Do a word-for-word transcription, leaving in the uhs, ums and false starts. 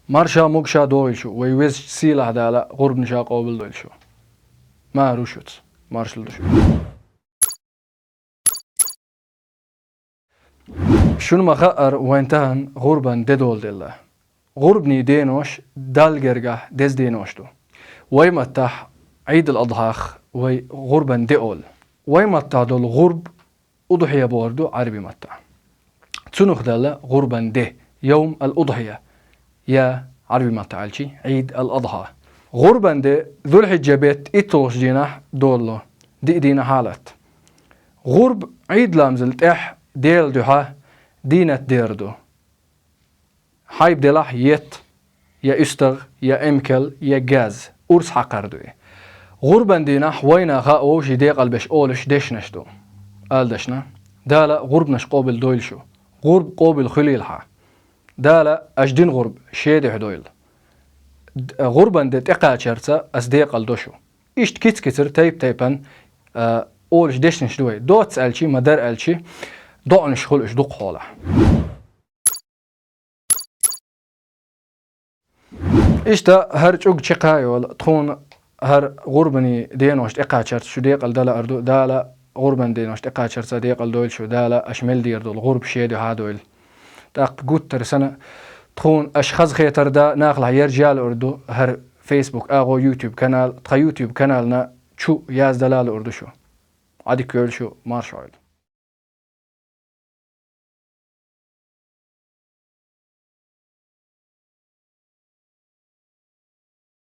Марша, могуша догӀийла шу, вай Везачу Сийлахь Дала гӀурбанаш къобалдойла шу. Марша шу, маршалла ду шу. Шуна ма хаъара, вайн тахана гӀурбан де доладелла. ГӀурбанийн денош Далла гергахь деза денош ду. Вай маттахь Ӏийд ал-Адхьах вай гӀурбан де олу. Вай маттахь долу гӀурба удхьия бохург ду Ӏаьрби маттахь. Цунах даьлла гӀурбан де, йовм ал-удхьия, я Ӏаьрби маттахь аьлча Ӏийд ал-Адхьа. ГӀурбан де Зулхьиджа беттан итталгӀачу дийнахь долало, диъ дийнахь хьалат. ГӀурба Ӏийд ламазал тӀаьхьа Делан дуьхьа дийнат дер ду. Хьайба делахь етт, я уьстагӀ, я эмкал, я газ, урс хьакхар ду и. ГӀурбан дийнахь вайна хаьа вовшийн декъалбеш олуш дешнаш ду. Ала дашна, Дала гӀурбанаш къобалдойла шу. ГӀурба къобал хуьлийла хьан. Дала аша дина гӀурба шен дуьхьа дойла. Д-, гӀурбан де тӀекхачарца ас декъалдо шу. Иштта киц-кицара тайп-тайпана, а, олуш дешнаш ду вай. Доцца аьлча, ма-дарра аьлча, доӀанаш хуьлу уьш дукхахьолахь. Иштта хӀара чӀуг чекхйолу, тхуна хӀара гӀурбанийн денош тӀекхачарца шу декъалдан лаар ду, Дала гӀурбан денош тӀекхачарца декъалдойла шу, Дала аша мел дийр долу гӀурба шен дуьхьа дойла. ТӀаккха гуттар а санна, тхуна аша хаза хетар дан нахалахь яржа луур ду хӀара Facebook агӀо, YouTube канал, тхан YouTube канална чу яздала луур ду шу. Ӏадика йойла шу, марша Ӏойла.